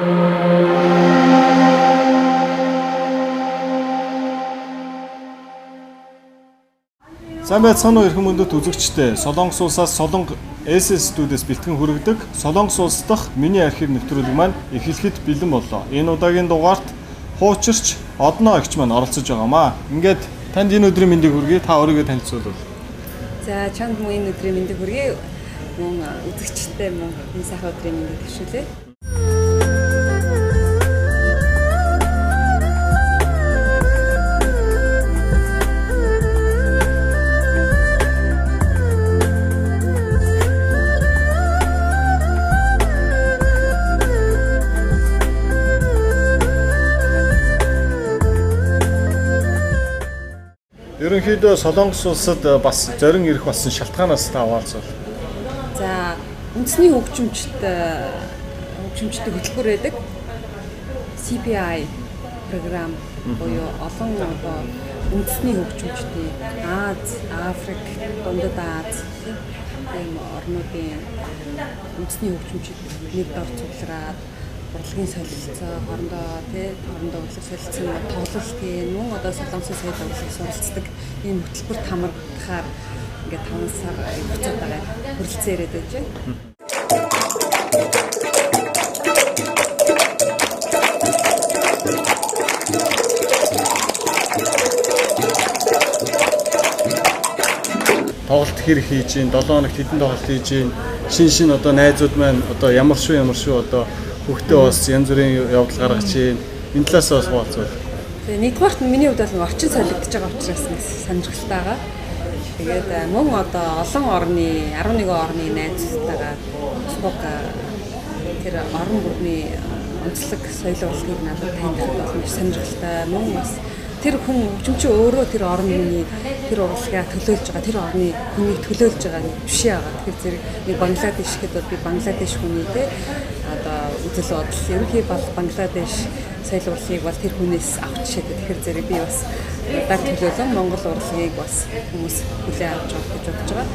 Сайн байцгаана уу эрхэм мөндөд үзэгчдээ. Солонгос улсаас Солонго SS студиэс бэлтгэн хүргэдэг Солонгос улс дахь миний архив нэвтрүүлэг маань эхлэхэд бэлэн боллоо. Энэ удаагийн дугаарт хуучирч Одноо эгч маань оролцож байгаамаа. Ингээд танд энэ өдрийн мэндийг хүргэе. Та өөрийгөө танилцуулбал. За, чамд мөн энэ өдрийн мэндийг хүргэе. Мөн үзэгчдээ мөн энэ сайхан өдрийн мэндийг төвшүүлье. Ерөнхийдөө Солонгос улсад бас зорин ирэх болсон шалтгаанаас та хуваалцвал. За, үндэсний хөгжимчд хөгжимчдийн хөтөлбөр байдаг. CPI програм буюу олон одоо үндэсний хөгжимчдийн Аз, Африк, Дундад Аз тийм орнуудын үндэсний хөгжимчид нэг дор цуглараад урлагийн солилцоо, хоорондоо урлаг солилцсон тоглолт тийм мөн одоо Солонгосын соёл урлагийг суралцдаг ийм хөтөлбөрт хамрагдахаар ингээд 5 сар буцаад байгаа хүрэлцэн ирээд байж байна. Тоглолт хэр хийж гин 7 хоногт хэдэн тоглолт хийж гин шин одоо найзууд маань одоо ямар шүү одоо хүүхдээ бас янз бүрийн явдал гаргаж чинь энэ талаас бас хуваалцвал. Тэгээ нэгдүгээрт нь миний хувьд бол орчин солигдож байгаа учраас нэг сонирхолтой байгаа. Тэгээд мөн одоо олон орны 11 орны найзуудтайгаа сууг тэр орон бүрний онцлог соёл урлагийг надад танихад бол маш сонирхолтой. Мөн бас тэр хүн хөгжимчин өөрөө тэр орон хүний тэр урлагаа төлөөлж байгаа, тэр орны хүнийг төлөөлж байгаа нэг жишээ байгаа. Тэгэхээр зэрэг нэг Бангладеш гэхэд бол би Бангладеш хүний те одоо үзэл бодол ерөнхий бол Бангладеш соёл урлагийг бол тэр хүнээс авч жишээтэй. Тэгэхээр зэрэг би бас надад төлөөлөн Монгол урлагийг бас хүмүүс хүлээн авч байгаа гэж бодож байгаа.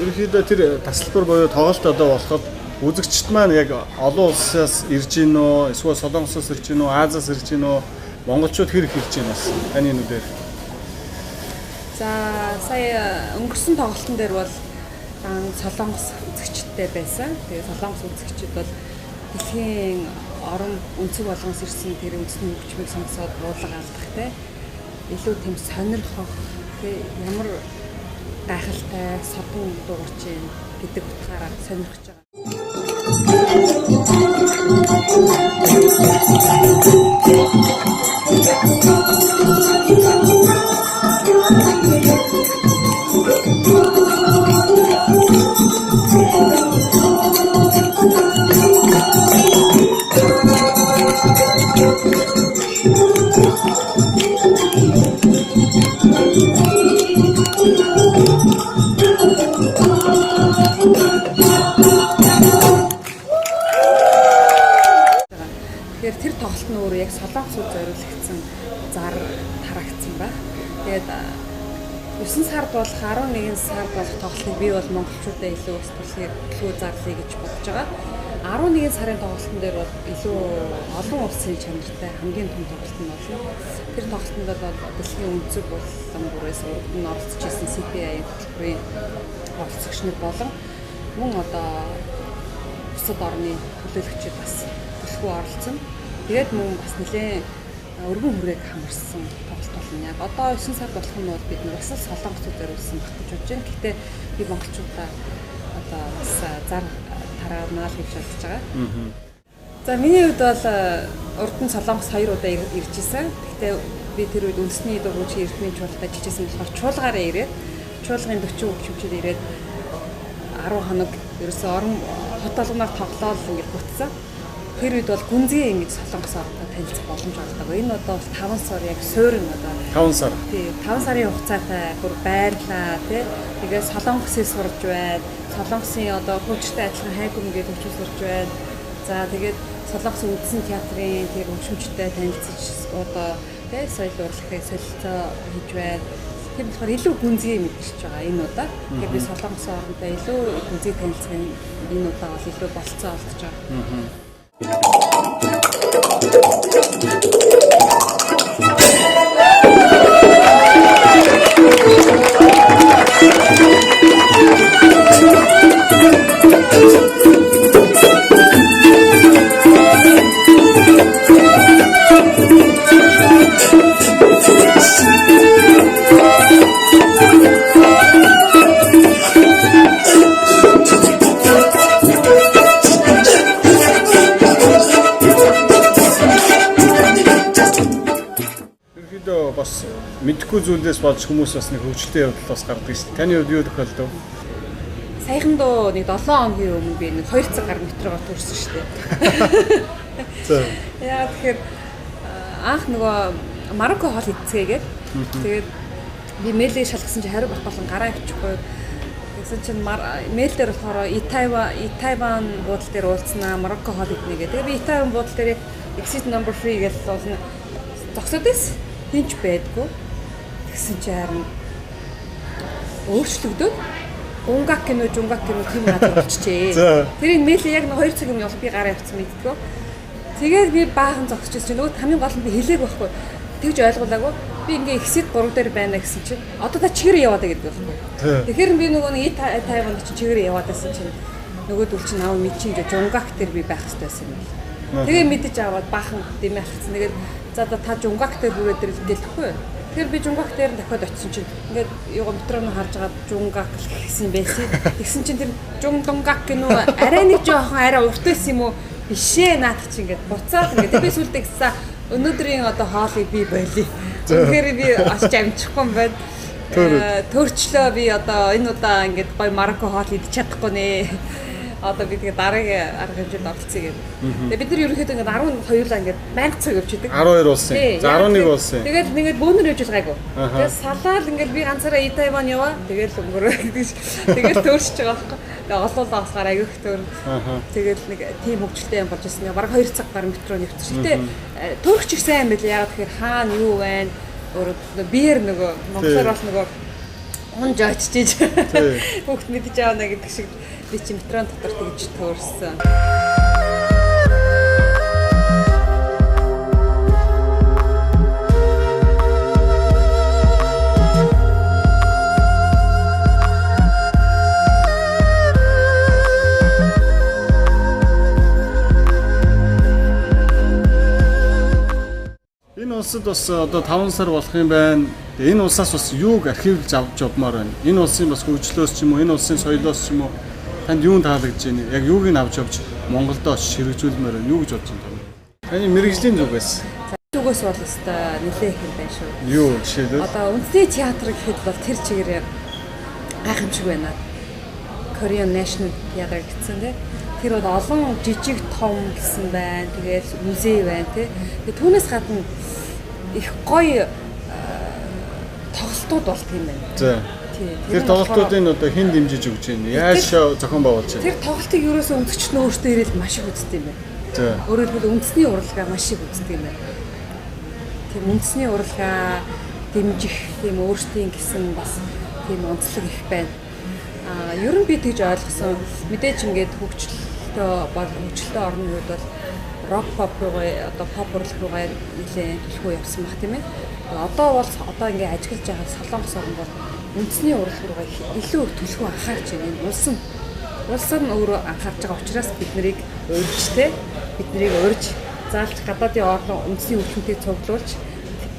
Ерөнхийдөө тэр тасалбар буюу тоглолт одоо болоход үзэгчд маань яг олон улсаас ирж гин үү, эсвэл Солонгосоос ирж гин үү, Азиас ирж гин үү, монголчууд хэр их ирж гин бас таны нүдээр. За, сая өнгөрсөн тоглолтын дээр бол Солонгос үзэгчдтэй байсан. Тэгээ Солонгос үзэгчид бол дэлхийн орон өнцөг болгоноос ирсэн тэр үндэсний хөгжмийг сонсоод буулга алдах те илүү тийм сонирхох те ямар гайхалтай содон дуугарч юм гэдэг утгаараа сонирхож байгаа. Тэгэхээр тэр тоглолт нь өөрөө яг Солонгосод зориулагдсан зар тарагдсан байх. Тэгээд 9 сард болох 11 сард болох тоглолтыг би бол монголчуудаа илүү бас төлөө зарлая гэж бодож байгаа. 11 сарын тоглолтын дээр бол илүү олон улсын чанартай хамгийн том тоглолт нь болно. Тэр тоглолтод бол дэлхийн өнцөг болон бүрээс урд нь оролцож исэн CPI хөтөлбөрийн оролцогч нар болон мөн одоо бусад орны төлөөлөгчид бас төлхөө оролцсон. Тэгээд мөн бас нэлээд өргөн хүрээг хамарсан тоглолт болно. Яг одоо 9 сард болох нь бол бид нар бас л Солонгосод зориулсан байх гэж бодож байна. Гэхдээ би монголчуудаа одоо бас зар тараанаа л гэж бодож байгаа. За, миний хувьд бол урд нь Солонгос 2 удаа ирж исэн. Гэхдээ би тэр үед үндэсний дургуйчийн эрдмийн чуулгад ажиллаж исэн болохоор чуулгаараа ирээд чуулгын 40 хөгжимчид ирээд 10 хоног ерөөсөө орон хот болгоноор тоглоол ингээд бүтсэн. Тэр үед бол гүнзгий ингэж Солонгос орнтой танилцах боломж олдог. Энэ удаа бол 5 сар яг суурин одоо 5 сар. Тий, 5 сарын хугацаатай бүр байрлаа тий. Тэгээд Солонгосыг сурж байна. Солонгосын одоо хуучиртай адилхан хайгүм гэдэг хөгжим сурж байна. За тэгээд Солонгосын үндсэн театрын тэр хөгжимчтэй танилцаж одоо тий соёл урлагийг солилцоо хийж байна. Тэр болохоор илүү гүнзгий мэдэрч байгаа энэ удаа. Тэгэхээр би Солонгос орнтой илүү гүнзгий танилцах энэ удаа бол илүү болцоо олдож байгаа. Бас мэдхгүй зүйлээс болж хүмүүс бас нэг хөгжилтэй явдал бас гардаг шүү дээ. Таны хувьд юу тохиолдов? Саяхан дөө нэг 7 хоногийн өмнө би нэг 2 цаг гаруй метрогоор төрсөн шүү дээ. За. Яа тэгэхээр анх нөгөө Марокко хоол идцгээгээд тэгээд би мэйлийг шалгасан чи хариу байх болон гараа авчихгүй. Тэгсэн чинь мэйл дээр болохоор Итайван буудлын дээр уулзнаа, Марокко хоол иднэ гэдэг. Тэгээд би Итайван буудлын дээр exit number 3 гэж болно зогсоод байсан. Хинч байдгүй. Тэгсэн чи харин өөрчлөгдөөд Унгак кино, Жунгак кино тийм газар болчихжээ. Тэр энэ мэйл яг нэг 2 цаг өмнө би гараа явцсан мэддэггүй. Тэгээд би баахан зогсож байсан чинь нөгөө хамгийн гол нь би хэлээг байхгүй. Тэгж ойлгуулаагүй. Би ингээ exit 3 дээр байна гэсэн чинь одоо та чигээр яваад гэдэг байхгүй. Тэгэхээр би нөгөө нэг Тайванд чинь чигээр яваад байсан чинь нөгөөдөл чинь аа мэдчин гэж Жунгак дээр би байх хэрэгтэй байсан юм байна. Тэгээ мэдэж аваад баахан дэмий алхацсан. Тэгээд за та Жунгак дээр хүрээд ирэл гэлэхгүй. Тэгэхээр би Жунгак дээр нь дахиад очисон чинь ингээд юугаа метроно харж байгаа Жунгак гэсэн байсан. Тэгсэн чинь тэр Жунгдунгак гэнүү арай нэг жоохон арай урт байсан юм уу? Бишээ наадах чинь ингээд буцаад ингээд би сүлдээ гэсэн өнөөдрийн одоо хоолыг би болиё. Тэгэхээр би очиж амжихгүй юм байна. Төрчлөө би одоо энэ удаа ингээд гоё Марокко хоол идчих чадахгүй нэ. Одоо би тэгээ дараагийн арга хэмжээнд оролцъё гэдэг. Тэгээ бид нар ерөнхийдөө ингээд 12-ла ингээд байнга цаг явж идэг. 12 болсон. За 11 болсон. Тэгээд ингээд бөөнөр явж байгаагүй. Тэгээд салаал ингээд би ганцаараа Тайван яваа. Тэгээд өнгөрөө гэдэг чи. Тэгээд төөрчж байгаа байхгүй. Тэгээд олоолаа басгаар аягүй их төр. Тэгээд нэг тийм хөгжилтэй юм болж ирсэн. Бараг 2 цаг гаруй метроны явчих. Гэтэ төрөгч их сайн юм байл. Яагаад тэгэхээр хаана юу байна? Өөрөө биеэр нөгөө монголоор бол нөгөө унж очиж хүүхд мэдэж авна гэдэг шиг би чи метрон дотор тэгж төөрсөн. Энэ улсад бас одоо 5 сар болох юм байна. Энэ улсаас бас юуг архивлж авч явмаар байна? Энэ улсын бас хөгжлөөс ч юм уу, энэ улсын соёлоос ч юм уу танд юун таалагдж байна? Яг юуг нь авч явж Монголд очиж хэрэгжүүлмээр байна? Юу гэж бодож байна? Таны мэргэжлийн зүгээс. Зүгээс бол өстой нэлээ их юм байна шүү. Юу жишээлбэл? Одоо үндэсний театр гэхэд бол тэр чигээр гайхамшиг байна. Korean National Theater гэсэн тийм. Тэр бол олон жижиг том гэсэн байна. Тэгээд музей байна тий. Тэгээд түүнээс гадна их гоё тоглолтууд болт юм байна. За. Тэр тоглолтуудыг одоо хэн дэмжиж өгч байна? Яаж зохион байгуулж байна? Тэр тоглолтыг ерөөсөө үзэгч нь өөртөө ирээл маш их үздэг юм байна. За. Өөрөөр хэлбэл үндэсний урлагаа маш их үздэг юм байна. Тийм үндэсний урлагаа дэмжих тийм өөрсдийн гэсэн бас тийм онцлог их байна. Аа ер нь би тэгж ойлгосон. Мэдээж ингээд хөгжилтэй бол хөгжилтэй орны үед бол рок pop руугаа одоо pop урлаг руугаа нэлээд түлхүү явсан баг тийм ээ. Одоо бол одоо ингээд ажиглаж байгаа Солонгос орн бол үндэсний урлаг руугаа илүү түлхүү анхаарч байна. Энэ улс нь өөрөө анхаарч байгаа учраас бид нарыг урьж те бид нарыг урьж заалж гадаадын орн үндэсний хөгжмөнтэй цуглуулж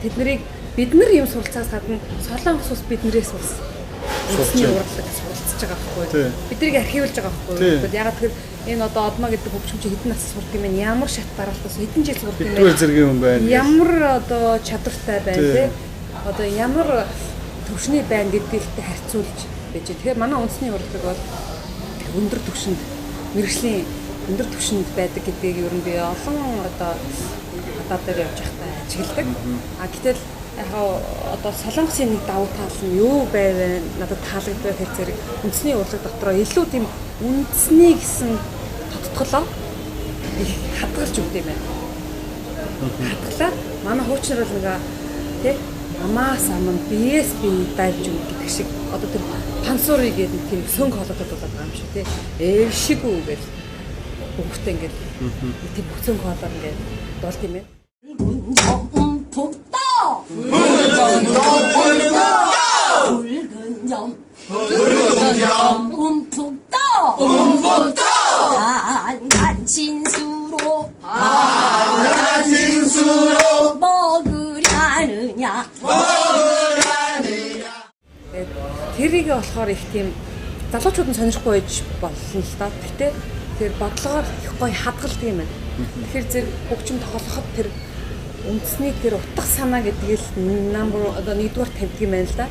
тэднийг бид нар юм суралцаас гадна Солонгос улс биднээс бас үндэсний урлаг суралцж байгаа байхгүй. Бид нарыг архивлж байгаа байхгүй. Ягаад тэгэхээр энэ одоо Одмаа гэдэг хөгжимч хэдэн нас сурдаг юм бэ? Ямар шат дараалтаас хэдэн жил сурдаг юм бэ? Хэдвэр зэргийн хүн байна. Ямар одоо чадвартай байна те? Одоо ямар төвшний байна гэдэгтэй харьцуулж байж. Тэгэхээр манай үндэсний урлаг бол өндөр түвшинд мэргэжлийн өндөр түвшинд байдаг гэдгийг ер нь би олон одоо гадаа дээр явж байхдаа ажигладаг. А гэтэл яг одоо Солонгосын нэг давуу тал нь юу байв вэ? Надад таалагддаг хэрэг зэрэг үндэсний урлаг дотроо илүү тийм үндэсний гэсэн тодтголоо их хадгалж өгд юм байна. Хадгалаад манай хуучнар бол нэг тий амаас ам биес би дайвж юм гэдэг шиг одоо тэр пансури гэдэг нэг тийм сөнгө хоолойтой болоод байгаа юм шиг тий. Эвшигүү гэж бүгдээ ингээд тийм сөнгө хоолоор ингээд дуулт юм байна. Тэрийг болохоор их тийм залуучууд нь сонирхгүй байж болно л да. Гэтэ тэр бодлогоор их гоё хадгалдаг юм байна. Тэгэхээр зэрэг хөгжим тоглоход тэр үндэсний тэр утга санаа гэдгийг л number одоо нэгдүгээр тавьдаг юм байна л да.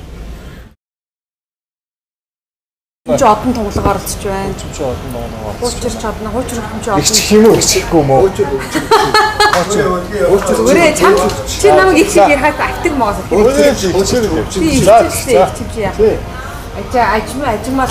Чи одон тоглого оролцож байна. Чи одон тоглого оролцож. Хуучир чадна, хуучир хөгжим одон. Ихчих юм уу, ихчихгүй юм уу? Хуучир хөгжим. Хуучир. Зүгээрээ чам чи намайг их шиг ярихад автаг могоос. Хуучир хөгжим. За, ихчих яа. Ажаа ажмаа ажмаа.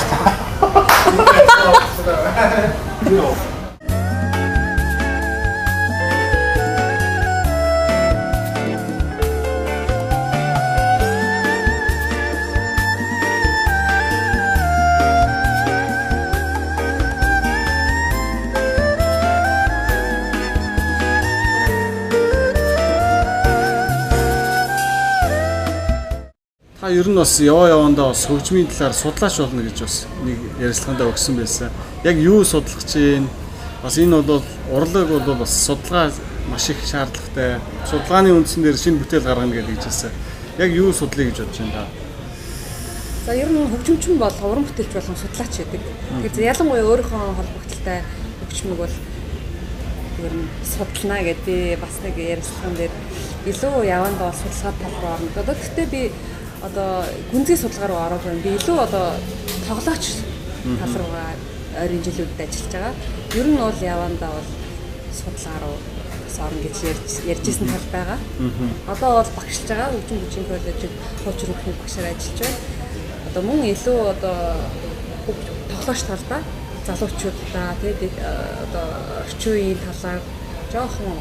Та ер нь бас яваа явандаа бас хөгжмийн талаар судлаач болно гэж бас нэг ярилцлагандаа өгсөн байсан. Яг юу судлах чинь бас энэ бол урлаг бол бас судалгаа маш их шаардлагатай. Судалгааны үндсэн дээр шинэ бүтээл гаргана гэж хэлсэн. Яг юу судлая гэж бодож байна та? За ер нь хөгжимчин болго уран бүтээлч болгон судлаач гэдэг. Тэгэхээр ялангуяа өөрийнхөө холбогдлолтой хөгжмөг бол ер нь судална гэдэг бас нэг ярилцлаган дээр илүү явандаа бол судалгаа тал руу орно. Одоо гэхдээ би одоо гүнзгий судалгаа руу ороод байна. Би илүү одоо тоглооч тал руугаа ойрын жилүүдэд ажиллаж байгаа. Ер нь бол явандаа бол судалгаа руу бас орно гэж ярьжсэн тал байгаа. Одоо бол багшилж байгаа. Хөгжим бүжгийн коллежид хуучин хүүхний багшаар ажиллаж байна. Одоо мөн илүү одоо тоглооч талдаа залуучуудаа тэгээд одоо орчин үеийн талаар жоохон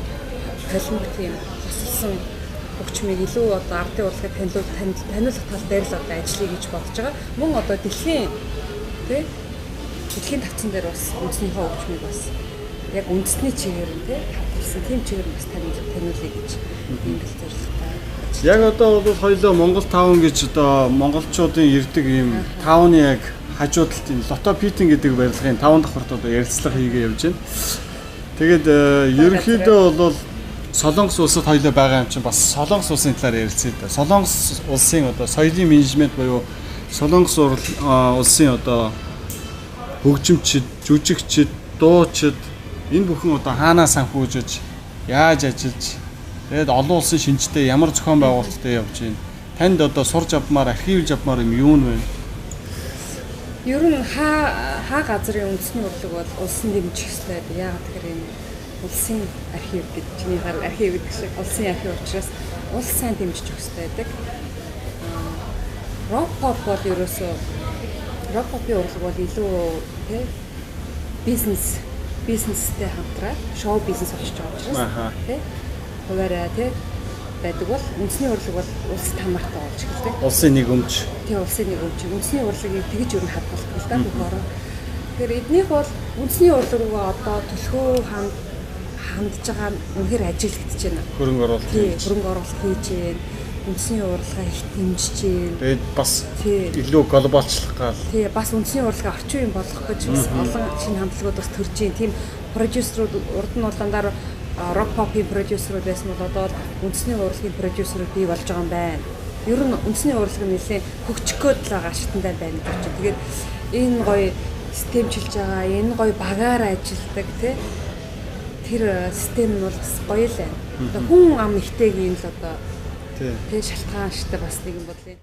холимог тийм хосолсон хөгжмийг илүү одоо ардын урлагийг таниулах тал дээр л одоо ажиллая гэж бодож байгаа. Мөн одоо дэлхийн тий дэлхийн тавцан дээр бас үндэснийхээ хөгжмийг бас яг үндэсний чигээр нь тий хадгалсан тийм чигээр нь бас таниулъя гэж ийм л зорилготой. Яг одоо бол хоёлоо Монгол таун гэж одоо монголчуудын ирдэг ийм тауны яг хажуу талд энэ Лото Питен гэдэг барилгын таван давхарт одоо ярилцлага хийгээ явж байна. Тэгээд ерөнхийдөө бол Солонгос улсад хоёлоо байгаа юм чинь бас Солонгос улсын талаар ярилцъя да. Солонгос улсын одоо соёлын менежмент буюу Солонгос улсын одоо хөгжимчид, жүжигчид, дуучид энэ бүхэн одоо хаанаа санхүүжиж, яаж ажиллаж, тэгээд олон улсын шинжтэй ямар зохион байгуулалттай явж байна. Танд одоо сурж авмаар, архивлж авмаар юм юу вэ? Ер нь хаа газрын үндэсний урлаг бол улсын дэмжих ёстой байдаг. Яагаад гэхээр энэ улсын архив гэж чиний хар архив гэдэг шиг улсын архив учраас улс сайн дэмжиж өгөх ёстой байдаг. Рок поп бол ерөөсөө рок попын урлаг бол илүү тий бизнестэй хамтраад шоу бизнес болчихж байгаа учраас тий хуваарай тий байдаг бол үндэсний урлаг бол улс тамаартай болж эхэлдэг. Улсын нэг өмч. Тий улсын нэг өмч. Үндэсний урлагийг тэгж ер нь хадгалдаг л да бүх орон. Тэгэхээр эднийх бол үндэсний урлаг руу одоо төлхөө хандж байгаа нь үнэхээр ажиглагдаж байна. Хөрөнгө оруулалт хийж. Хөрөнгө оруулалт хийж байна. Үндэсний урлагаа их дэмжиж байна. Тэгээд бас илүү глобалчлах гал. Тий, бас үндэсний урлагаа орчин үеийн болгох гэж бас олон шинэ хандлагууд бас төрж байна. Тийм продюсерүүд урд нь улаандаар рок попын продюсерүүд байсан бол одоо үндэсний урлагийн продюсерүүд бий болж байгаа юм байна. Ер нь үндэсний урлаг нь нэлээд хөгжих гээд л байгаа шатандаа байна гэж бодож байна. Тэгээд энэ гоё системчилж байгаа, энэ гоё багаар ажилладаг тий тэр систем нь бол бас гоё л байна. Одоо хүн ам ихтэйгийн л одоо тий шалтгаан штэ бас нэг юм бодлоо.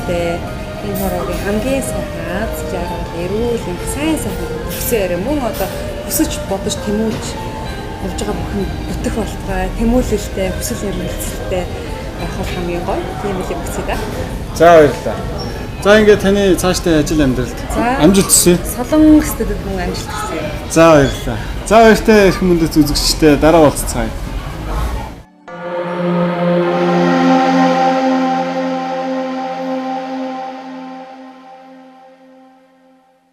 тэмүүлэлтэй. Энэ хороогийн хамгийн сайхан аз жаргал, эрүүл их сайн сайхан хүсээ яриа мөн одоо хүсэж бодож тэмүүлж явж байгаа бүхэн бүтэх болтугай, тэмүүлэлтэй, хүсэл эрмэлзэлтэй байх бол хамгийн гоё. Тийм л юм хүсье да. За, баярлалаа. За, ингээд таны цаашдын ажил амьдралд амжилт хүсье. Солонгос төдөд мөн амжилт хүсье. За, баярлалаа. За, баяртай, эрхэм мөндөд үзэгчтэй, дараа уулзцгаая.